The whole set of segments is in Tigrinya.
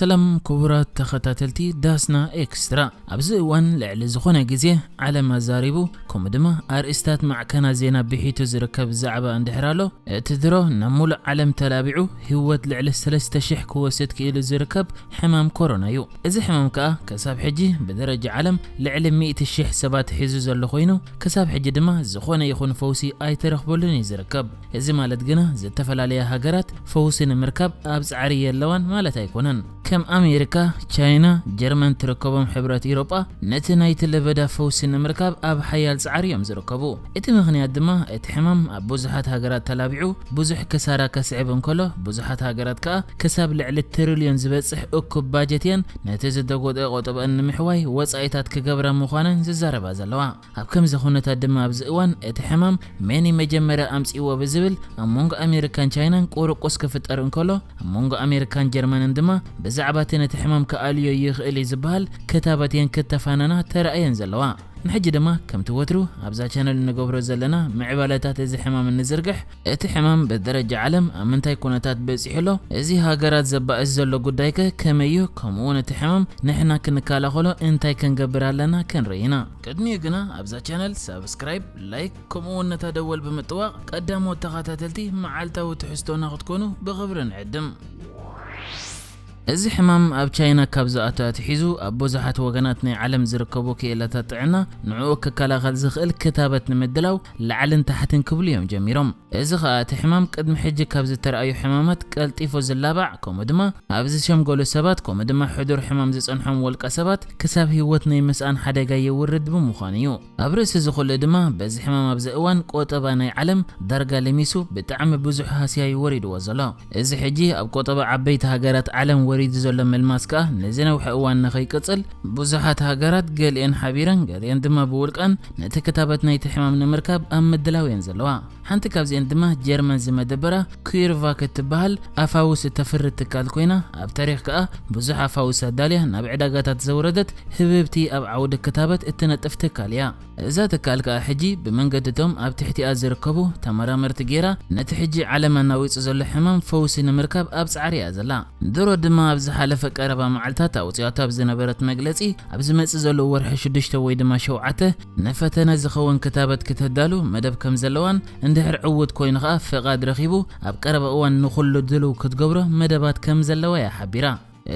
ሰላም ክቡራት ተኸታተልቲ ዳስና ኤክስትራ። ኣብዚ እዋን ልዕሊ ዝኾነ ግዜ ዓለም ኣዛሪቡ፣ ከምኡ ድማ ኣርእስታት ማዕከና ዜና ብሒቱ ዝርከብ ዛዕባ እንድሕር ኣሎ፣ እቲ ድሮ ናብ ሙሉእ ዓለም ተላቢዑ ህይወት ልዕሊ ሰለስተ ሽሕ ክወስድ ክኢሉ ዝርከብ ሕማም ኮሮና እዩ። እዚ ሕማም ከኣ ክሳብ ሕጂ ብደረጃ ዓለም ልዕሊ ሚእቲ ሽሕ ሰባት ሒዙ ዘሎ ኮይኑ፣ ክሳብ ሕጂ ድማ ዝኾነ ይኹን ፈውሲ ኣይተረኽበሉን እዩ ዝርከብ። እዚ ማለት ግና ዝተፈላለያ ሃገራት ፈውሲ ንምርካብ ኣብ ጻዕሪ የለዋን ማለት ኣይኮነን። ከም ኣሜሪካ፣ ቻይና፣ ጀርመን ትርከቦም ሕብረት ኢሮጳ ነቲ ናይቲ ለበዳ ፈውሲ ንምርካብ ኣብ ሓያል ጻዕሪ እዮም ዝርከቡ። እቲ ምኽንያት ድማ እቲ ሕማም ኣብ ብዙሓት ሃገራት ተላቢዑ ብዙሕ ክሳራ ከስዕብ እንከሎ፣ ብዙሓት ሃገራት ከኣ ክሳብ ልዕሊ ትሪልዮን ዝበጽሕ እኩብ ባጀት እየን ነቲ ዝተጎድአ ቆጠበአን ንምሕዋይ ወጻኢታት ክገብራ ምዃነን ዝዛረባ ዘለዋ። ኣብ ከምዚ ኩነታት ድማ ኣብዚ እዋን እቲ ሕማም መን እዩ መጀመርያ ኣምጺእዎ ብዝብል ኣብ መንጎ ኣሜሪካን ቻይናን ቁርቁስ ክፍጠር እንከሎ፣ ኣብ መንጎ ኣሜሪካን ጀርመንን ድማ ብዛዕባ እቲ ነቲ ሕማም ክኣልዮ ይኽእል እዩ ዝበሃል ክታበት እየን ክተፋነና ተራእየን ዘለዋ። ንሕጂ ድማ ከምቲ ወትሩ ኣብዛ ቻነል እንገብሮ ዘለና ምዕባለታት እዚ ሕማም እንዝርግሕ፣ እቲ ሕማም ብደረጃ ዓለም ኣብ ምንታይ ኩነታት በጺሑ ኣሎ፣ እዚ ሃገራት ዘባእስ ዘሎ ጉዳይከ ከመይ እዩ፣ ከምኡ እውን እቲ ሕማም ንሕና ክንከላኸሎ እንታይ ክንገብር ኣለና ክንርኢ ኢና። ቅድሚኡ ግና ኣብዛ ቻነል ሳብስክራይብ፣ ላይክ ከምኡ እውን ነታ ደወል ብምጥዋቕ ቀዳሞት ተኸታተልቲ መዓልታዊ ትሕዝቶና ክትኮኑ ብኽብሪ ንዕድም። እዚ ሕማም ኣብ ቻይና ካብ ዝኣቱ ኣትሒዙ ኣብ ብዙሓት ወገናት ናይ ዓለም ዝርከቡ ክኢላታት ጥዕና ንዕኡ ክከላኸል ዝኽእል ክታበት ንምድላው ላዕልን ታሕትን ክብሉ እዮም ጀሚሮም። እዚ ኸኣ እቲ ሕማም ቅድሚ ሕጂ ካብ ዝተራእዩ ሕማማት ቀልጢፉ ዝላባዕ፣ ከምኡ ድማ ኣብ ዝሸምገሉ ሰባት፣ ከምኡ ድማ ሕዱር ሕማም ዝጸንሖም ውልቀ ሰባት ክሳብ ህይወት ናይ ምስኣን ሓደጋ የውርድ ብምዃኑ እዩ። ኣብ ርእሲ እዚ ኩሉ ድማ በዚ ሕማም ኣብዚ እዋን ቆጠባ ናይ ዓለም ዳርጋ ለሚሱ ብጣዕሚ ብዙሕ ሃስያ እዩ ወሪድዎ ዘሎ። እዚ ሕጂ ኣብ ቆጠባ ዓበይቲ ሃገራት ዓለም ወሪዱ ዘሎ ምልማስ ከኣ ንዝነውሐ እዋን ንኸይቅጽል ብዙሓት ሃገራት ገሊአን ሓቢረን ገሊአን ድማ ብውልቀን ነቲ ክታበት ናይቲ ሕማም ንምርካብ ኣብ ምድላው እየን ዘለዋ። ሓንቲ ካብዚአን ድማ ጀርመን ዝመደበራ ኩርቫክ እትበሃል ኣፋውስ እተፍሪ ትካል ኮይና፣ ኣብ ታሪኽ ከኣ ብዙሕ ኣፋውስ ኣዳልያ ናብ ዕዳጋታት ዘውረደት ህብብቲ ኣብ ዓውዲ ክታበት እትነጥፍ ትካል እያ። እዛ ትካል ከኣ ሕጂ ብመንገዲ እቶም ኣብ ትሕቲኣ ዝርከቡ ተመራመርቲ ጌራ ነቲ ሕጂ ዓለም ኣናዊጹ ዘሎ ሕማም ፈውሲ ንምርካብ ኣብ ጻዕሪ እያ ዘላ። ድሮ ድማ ኣብ ዝሓለፈ ቀረባ መዓልታት ኣውጺኣቶ ኣብ ዝነበረት መግለጺ፣ ኣብ ዝመጽእ ዘሎ ወርሒ ሽዱሽተ ወይ ድማ ሸውዓተ ንፈተነ ዝኸውን ክታበት ክተዳሉ መደብ ከም ዘለዋን፣ እንድሕር ዕዉት ኮይኑ ኸኣ ፍቓድ ረኺቡ ኣብ ቀረባ እዋን ንኹሉ ድሉው ክትገብሮ መደባት ከም ዘለዋ እያ ሓቢራ።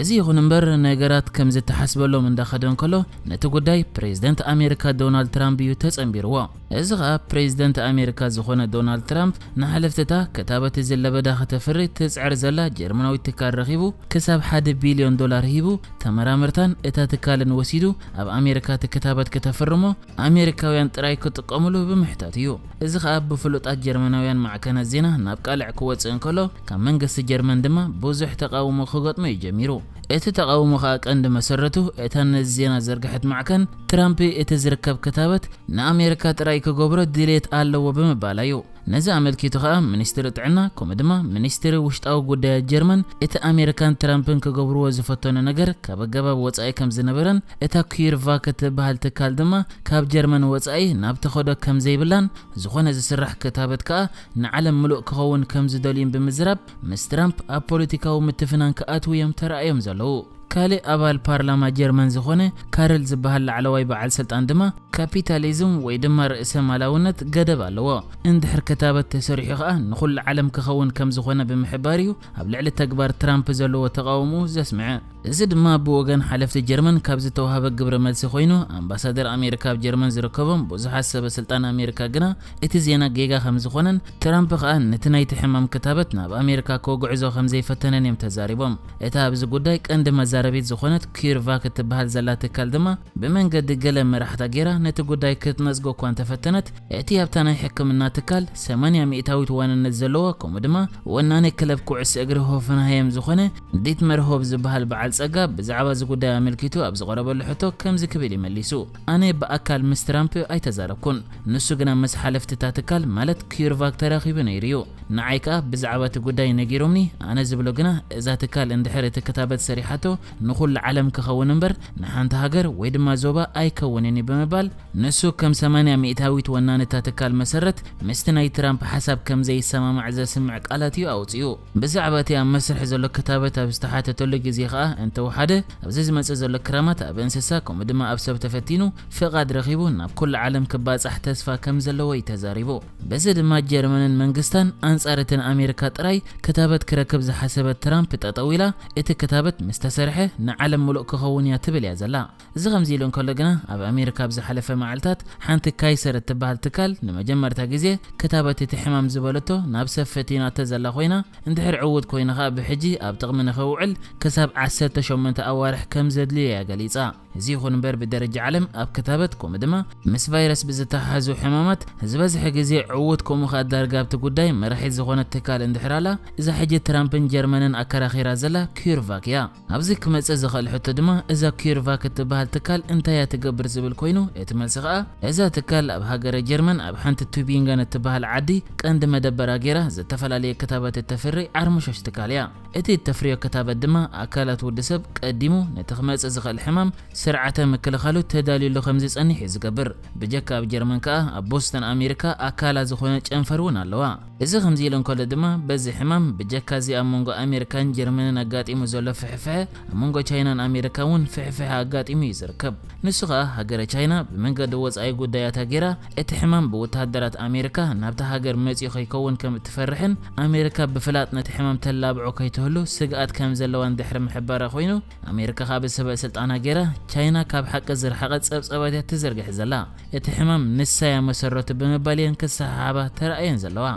እዚ ይኹን እምበር ነገራት ከም ዝተሓስበሎም እንዳኸደ እንከሎ፣ ነቲ ጉዳይ ፕሬዝደንት ኣሜሪካ ዶናልድ ትራምፕ እዩ ተጸንቢርዎ። እዚ ኸኣ ፕሬዝደንት ኣሜሪካ ዝኾነ ዶናልድ ትራምፕ ንሓለፍትታ ክታበት እዚ ለበዳ ከተፍሪ ትጽዕር ዘላ ጀርመናዊት ትካል ረኺቡ ክሳብ ሓደ ቢልዮን ዶላር ሂቡ ተመራመርታን እታ ትካልን ወሲዱ ኣብ ኣሜሪካ እቲ ክታበት ክተፍርሞ ኣሜሪካውያን ጥራይ ክጥቀምሉ ብምሕታት እዩ። እዚ ኸኣ ብፍሉጣት ጀርመናውያን ማዕከናት ዜና ናብ ቃልዕ ክወጽእ እንከሎ፣ ካብ መንግስቲ ጀርመን ድማ ብዙሕ ተቓውሞ ክገጥሞ እዩ ጀሚሩ። እቲ ተቓውሞ ኸኣ ቀንዲ መሰረቱ እታ ነዚ ዜና ዘርግሐት ማዕከን ትራምፕ እቲ ዝርከብ ክታበት ንኣሜሪካ ጥራይ ክገብሮ ድሌት ኣለዎ ብምባላ እዩ። ነዚ ኣመልኪቱ ኸኣ ሚኒስትሪ ጥዕና ከምኡ ድማ ሚኒስትሪ ውሽጣዊ ጉዳያት ጀርመን እቲ ኣሜሪካን ትራምፕን ክገብርዎ ዝፈተኑ ነገር ካብ ኣገባብ ወጻኢ ከም ዝነበረን እታ ኩርቫክ እትበሃል ትካል ድማ ካብ ጀርመን ወጻኢ ናብ ተኸዶ ከም ዘይብላን ዝኾነ ዝስራሕ ክታበት ከኣ ንዓለም ምሉእ ክኸውን ከም ዝደልዩን ብምዝራብ ምስ ትራምፕ ኣብ ፖለቲካዊ ምትፍናን ክኣትዉ እዮም ተራእዮም ዘለዉ። ካልእ ኣባል ፓርላማ ጀርመን ዝኾነ ካርል ዝበሃል ላዕለዋይ በዓል ስልጣን ድማ ካፒታሊዝም ወይ ድማ ርእሰ ማላውነት ገደብ ኣለዎ። እንድሕር ክታበት ተሰሪሑ ኸኣ ንኹሉ ዓለም ክኸውን ከም ዝኾነ ብምሕባር እዩ ኣብ ልዕሊ ተግባር ትራምፕ ዘለዎ ተቓውሞ ዘስምዐ። እዚ ድማ ብወገን ሓለፍቲ ጀርመን ካብ ዝተዋህበ ግብረ መልሲ ኮይኑ፣ ኣምባሳደር ኣሜሪካ ኣብ ጀርመን ዝርከቦም ብዙሓት ሰበ ስልጣን ኣሜሪካ ግና እቲ ዜና ጌጋ ከም ዝኾነን ትራምፕ ኸኣ ነቲ ናይቲ ሕማም ክታበት ናብ ኣሜሪካ ክጉዕዞ ከም ዘይፈተነን እዮም ተዛሪቦም። እታ ኣብዚ ጉዳይ ቀንዲ መዛረቢት ዝኾነት ኪርቫክ እትበሃል ዘላ ትካል ድማ ብመንገዲ ገለ መራሕታ ጌራ ነቲ ጉዳይ ክትነጽጎ እኳ እንተፈተነት፣ እቲ ኣብታ ናይ ሕክምና ትካል ሰማንያ ሚእታዊት ዋንነት ዘለዎ ከምኡ ድማ ወናኒ ክለብ ኩዕሶ እግሪ ሆፈንሃይም ዝኾነ ዲትመር ሆብ ዝበሃል በዓል ጸጋ ብዛዕባ እዚ ጉዳይ ኣመልኪቱ ኣብ ዝቐረበሉ ሕቶ ከምዚ ክብል እዩ መሊሱ። ኣነ ብኣካል ምስ ትራምፕ ኣይተዛረብኩን፣ ንሱ ግና ምስ ሓለፍቲ እታ ትካል ማለት ኪርቫክ ተራኺቡ ነይሩ እዩ። ንዓይ ከኣ ብዛዕባ እቲ ጉዳይ ነጊሮምኒ። ኣነ ዝብሎ ግና እዛ ትካል እንድሕር እቲ ክታበት ሰሪሓቶ ንኹሉ ዓለም ክኸውን እምበር ንሓንቲ ሃገር ወይ ድማ ዞባ ኣይከውንን እዩ ብምባል ንሱ ከም ሰማንያ ሚእታዊት ወናኒ እታ ትካል መሰረት ምስቲ ናይ ትራምፕ ሓሳብ ከም ዘይሰማማዕ ዘስምዕ ቃላት እዩ ኣውጺኡ። ብዛዕባ እቲ ኣብ መስርሕ ዘሎ ክታበት ኣብ ዝተሓተተሉ ግዜ ከኣ እንተወሓደ ኣብዚ ዝመጽእ ዘሎ ክራማት ኣብ እንስሳ ከምኡ ድማ ኣብ ሰብ ተፈቲኑ ፍቓድ ረኺቡ ናብ ኩሉ ዓለም ክባጻሕ ተስፋ ከም ዘለዎ እዩ ተዛሪቡ። በዚ ድማ ጀርመንን መንግስታን ኣንጻር እቲ ንኣሜሪካ ጥራይ ክታበት ክረክብ ዝሓሰበት ትራምፕ ጠጠው ኢላ እቲ ክታበት ምስ ተሰርሐ ንዓለም ምሉእ ክኸውን እያ ትብል እያ ዘላ። እዚ ከምዚ ኢሉ እንከሎ ግና ኣብ ኣሜሪካ ኣብ ዝሓለፈ መዓልታት ሓንቲ ካይሰር እትበሃል ትካል ንመጀመርታ ግዜ ክታበት እቲ ሕማም ዝበለቶ ናብ ሰብ ፈቲናቶ ዘላ ኮይና እንድሕር ዕዉት ኮይና ከኣ ብሕጂ ኣብ ጥቕሚ ንኸውዕል ክሳብ ዓሰርተ ሸሞንተ ኣዋርሕ ከም ዘድልዮ እያ ገሊጻ። እዚ ይኹን እምበር ብደረጃ ዓለም ኣብ ክታበት ከምኡ ድማ ምስ ቫይረስ ብዝተሓሓዙ ሕማማት ዝበዝሐ ግዜ ዕዉት ከምኡ ከኣ ዳርጋ ኣብቲ ጉዳይ መራሒት ዝኾነት ትካል እንድሕር ኣላ እዛ ሕጂ ትራምፕን ጀርመንን ኣከራኺራ ዘላ ኪርቫክ እያ። ኣብዚ ክመጽእ ዝኽእል ሕቶ ድማ እዛ ኪርቫክ እትበሃል ትካል እንታይ እያ ትገብር ዝብል ኮይኑ እቲ መልሲ ከኣ እዛ ትካል ኣብ ሃገረ ጀርመን ኣብ ሓንቲ ቱቢንገን እትበሃል ዓዲ ቀንዲ መደበራ ገይራ ዝተፈላለየ ክታበት እተፍሪ ዓርሞሾሽ ትካል እያ። እቲ እተፍርዮ ክታበት ድማ ኣካላት ወዲ ሰብ ቀዲሙ ነቲ ክመጽእ ዝኽእል ሕማም ስርዓተ ምክልኻሉ ተዳልዩሉ ከም ዝጸንሕ እዩ ዝገብር። ብጀካ ኣብ ጀርመን ከኣ ኣብ ቦስተን ኣሜሪካ ኣካላ ዝኾነ ጨንፈር እውን ኣለዋ። እዚ ከምዚ ኢሉ እንከሎ ድማ በዚ ሕማም ብጀካ እዚ ኣብ መንጎ ኣሜሪካን ጀርመንን ኣጋጢሙ ዘሎ ፍሕፍሐ ኣብ መንጎ ቻይናን ኣሜሪካ እውን ፍሕፍሐ ኣጋጢሙ እዩ ዝርከብ። ንሱ ከኣ ሃገረ ቻይና ብመንገዲ ወጻኢ ጉዳያታ ገይራ እቲ ሕማም ብወተሃደራት ኣሜሪካ ናብታ ሃገር መጺኡ ከይከውን ከም እትፈርሕን ኣሜሪካ ብፍላጥ ነቲ ሕማም ተላብዖ ከይትህሉ ስግኣት ከም ዘለዋን ድሕሪ ምሕባራ ኮይኑ ኣሜሪካ ከኣ ብሰበ ስልጣና ገይራ ቻይና ካብ ሓቂ ዝረሓቐ ጸብጸባት እያ ትዝርግሕ ዘላ። እቲ ሕማም ንሳ እያ መሰረቱ ብምባል እየን ክሰሓሓባ ተራእየን ዘለዋ።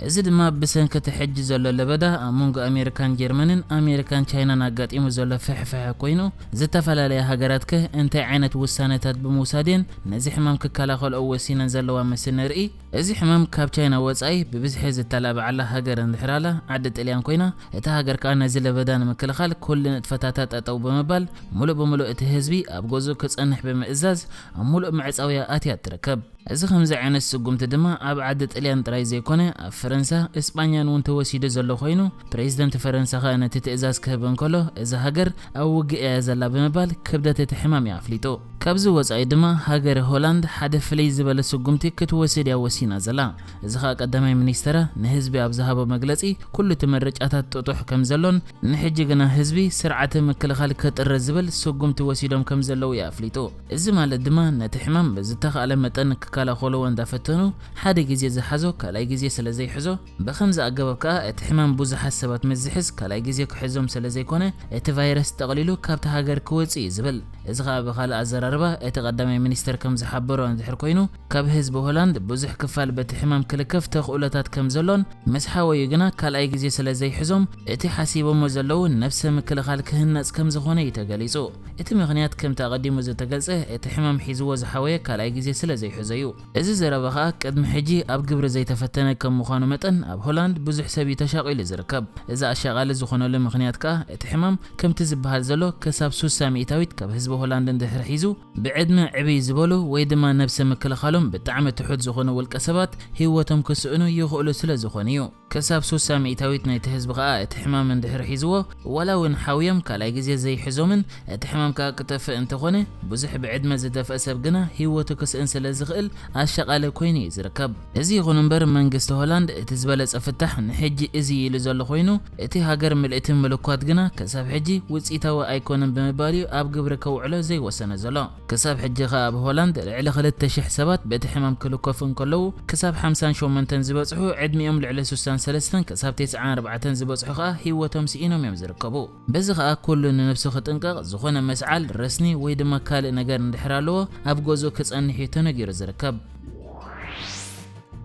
እዚ ድማ ብሰንኪ እቲ ሕጂ ዘሎ ለበዳ ኣብ መንጎ ኣሜሪካን ጀርመንን ኣሜሪካን ቻይናን ኣጋጢሙ ዘሎ ፍሕፍሐ ኮይኑ ዝተፈላለያ ሃገራት ከ እንታይ ዓይነት ውሳነታት ብምውሳድ እየን ነዚ ሕማም ክከላኸልኦ ወሲነን ዘለዋ ምስ ንርኢ እዚ ሕማም ካብ ቻይና ወጻኢ ብብዝሒ ዝተላብዓላ ሃገር እንድሕር ኣላ ዓዲ ጥልያን ኮይና እታ ሃገር ከኣ ነዚ ለበዳ ንምክልኻል ኩሉ ንጥፈታታ ጠጠው ብምባል ሙሉእ ብሙሉእ እቲ ህዝቢ ኣብ ገዝኡ ክጸንሕ ብምእዛዝ ኣብ ሙሉእ ምዕጻውያ ኣትያ ትርከብ። እዚ ከምዚ ዓይነት ስጉምቲ ድማ ኣብ ዓዲ ጥልያን ጥራይ ዘይኮነ ኣብ ፈረንሳ፣ እስጳኛን እውን ተወሲዱ ዘሎ ኮይኑ ፕሬዚደንት ፈረንሳ ከኣ ነቲ ትእዛዝ ክህብ እንከሎ እዛ ሃገር ኣብ ውግእ እያ ዘላ ብምባል ክብደት እቲ ሕማም እዩ ኣፍሊጡ። ካብዚ ወጻኢ ድማ ሃገረ ሆላንድ ሓደ ፍልይ ዝበለ ስጉምቲ ክትወስድ እያ ወሲና ዘላ። እዚ ከኣ ቀዳማይ ሚኒስተራ ንህዝቢ ኣብ ዝሃቦ መግለጺ ኩሉ እቲ ምርጫታት ጥጡሕ ከም ዘሎን ንሕጂ ግና ህዝቢ ስርዓተ ምክልኻል ከጥረ ዝብል ስጉምቲ ወሲዶም ከም ዘለዉ እዩ ኣፍሊጡ። እዚ ማለት ድማ ነቲ ሕማም ብዝተኻእለ መጠን ክከላኸልዎ እንዳፈተኑ ሓደ ግዜ ዝሓዞ ካልኣይ ግዜ ስለ ዘይሕዞ ብኸምዚ ኣገባብ ከኣ እቲ ሕማም ብዙሓት ሰባት ምስ ዝሕዝ ካልኣይ ግዜ ክሕዞም ስለ ዘይኮነ እቲ ቫይረስ ጠቕሊሉ ካብቲ ሃገር ክወጽእ እዩ ዝብል። እዚ ከኣ ብኻልእ ኣዘራርባ እቲ ቀዳማይ ሚኒስተር ከም ዝሓበሮ እንድሕር ኮይኑ ካብ ህዝቢ ሆላንድ ብዙሕ ክፋል በቲ ሕማም ክልከፍ ተኽእሎታት ከም ዘሎን ምስ ሓወዩ ግና ካልኣይ ግዜ ስለ ዘይሕዞም እቲ ሓሲቦሞ ዘለዉ ነብሰ ምክልኻል ክህነጽ ከም ዝኾነ እዩ ተገሊጹ። እቲ ምኽንያት ከምቲ ኣቐዲሙ ዝተገልጸ እቲ ሕማም ሒዝዎ ዝሓወየ ካልኣይ ግዜ ስለ ዘይሕዞ እዩ። እዚ ዘረባ ከኣ ቅድሚ ሕጂ ኣብ ግብሪ ዘይተፈተነ ከም ምዃኑ መጠን ኣብ ሆላንድ ብዙሕ ሰብ እዩ ተሻቒሉ ዝርከብ። እዚ ኣሻቓሊ ዝኾነሉ ምኽንያት ከኣ እቲ ሕማም ከምቲ ዝበሃል ዘሎ ክሳብ ሱሳ ሚእታዊት ካብ ህዝቢ ሆላንድ እንድሕር ሒዙ ብዕድመ ዕብይ ዝበሉ ወይ ድማ ነብሰ ምክልኻሎም ብጣዕሚ ትሑት ዝኾኑ ውልቀ ሰባት ህይወቶም ክስእኑ ይኽእሉ ስለ ዝኾኑ እዩ። ክሳብ ሱሳ ሚእታዊት ናይቲ ህዝቢ ከኣ እቲ ሕማም እንድሕር ሒዝዎ ዋላ እውን ሓውዮም ካልኣይ ግዜ ዘይሕዞምን እቲ ሕማም ከኣ ክጠፍእ እንተኾነ ብዙሕ ብዕድመ ዝደፍአ ሰብ ግና ህይወቱ ክስእን ስለ ዝኽእል ኣሻቓሊ ኮይኑ እዩ ዝርከብ። እዚ ይኹን እምበር መንግስቲ ሆላንድ እቲ ዝበለጸ ፍታሕ ንሕጂ እዚ ኢሉ ዘሎ ኮይኑ እቲ ሃገር ምልእቲ ምልኳት ግና ክሳብ ሕጂ ውጽኢታዊ ኣይኮነን ብምባል እዩ ኣብ ግብሪ ከውዕሎ ዘይወሰነ ዘሎ። ክሳብ ሕጂ ከኣ ኣብ ሆላንድ ልዕሊ ክልተ ሽሕ ሰባት በቲ ሕማም ክልከፉ እንከለዉ ክሳብ ሓምሳን ሸሞንተን ዝበጽሑ ዕድሚኦም ልዕሊ ሱሳን ሰለስተን ክሳብ ተስዓን ኣርባዕተን ዝበጽሑ ከኣ ህይወቶም ስኢኖም እዮም ዝርከቡ። በዚ ከኣ ኩሉ ንነብሱ ክጥንቀቕ ዝኾነ መስዓል፣ ረስኒ ወይ ድማ ካልእ ነገር እንድሕር ኣለዎ ኣብ ገዝኡ ክጸንሕ እዩ ተነጊሩ ዝርከብ።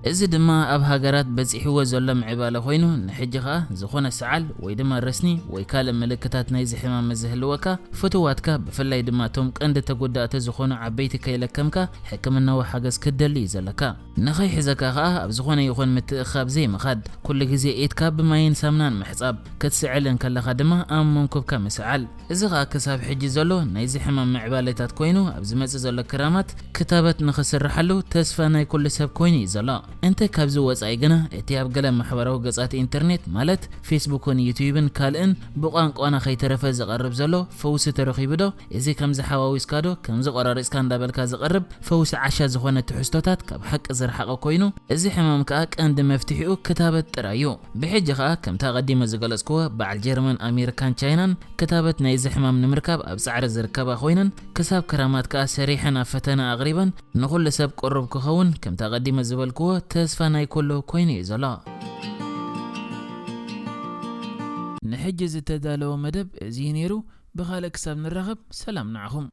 እዚ ድማ ኣብ ሃገራት በጺሕዎ ዘሎ ምዕባለ ኮይኑ ንሕጂ ከኣ ዝኾነ ሰዓል ወይ ድማ ረስኒ ወይ ካልእ ምልክታት ናይዚ ሕማም ምስ ዝህልወካ ፍቱዋትካ ብፍላይ ድማ እቶም ቀንዲ ተጎዳእቲ ዝኾኑ ዓበይቲ ከይለከምካ ሕክምናዊ ሓገዝ ክትደሊ እዩ ዘለካ። ንኸይሕዘካ ከኣ ኣብ ዝኾነ ይኹን ምትእኽኻብ ዘይምኻድ፣ ኩሉ ግዜ ኢድካ ብማይን ሳምናን ምሕጻብ፣ ክትስዕል እንከለኻ ድማ ኣብ መንኩብካ ምስዓል። እዚ ከኣ ክሳብ ሕጂ ዘሎ ናይዚ ሕማም ምዕባለታት ኮይኑ ኣብ ዝመጽእ ዘሎ ክራማት ክታበት ንኽስርሓሉ ተስፋ ናይ ኩሉ ሰብ ኮይኑ እዩ ዘሎ። እንተ ካብዚ ወጻኢ ግና፣ እቲ ኣብ ገለ ማሕበራዊ ገጻት ኢንተርኔት፣ ማለት ፌስቡክን ዩትዩብን ካልእን፣ ብቋንቋና ከይተረፈ ዝቐርብ ዘሎ ፈውሲ ተረኺቡ ዶ? እዚ ከምዚ ሓዋዊስካ ዶ? ከምዚ ቆራሪጽካ እንዳበልካ ዝቐርብ ፈውሲ ዓሻ ዝኾነ ትሕዝቶታት ካብ ሓቂ ዝረሓቐ ኮይኑ፣ እዚ ሕማም ከኣ ቀንዲ መፍትሒኡ ክታበት ጥራይ እዩ። ብሕጂ ከኣ ከምቲ ኣቐዲመ ዝገለጽክዎ፣ በዓል ጀርመን፣ ኣሜሪካን ቻይናን ክታበት ናይዚ ሕማም ንምርካብ ኣብ ጻዕሪ ዝርከባ ኮይነን፣ ክሳብ ክራማት ከኣ ሰሪሐን ኣብ ፈተነ ኣቕሪበን፣ ንኹሉ ሰብ ቅሩብ ክኸውን፣ ከምቲ ኣቐዲመ ዝበልክዎ፣ ተስፋ ናይ ኩሉ ኮይኑ እዩ ዘሎ። ንሕጂ ዝተዳለወ መደብ እዚ እዩ ነይሩ። ብኻልእ ክሳብ ንራኸብ፣ ሰላም ንዓኹም።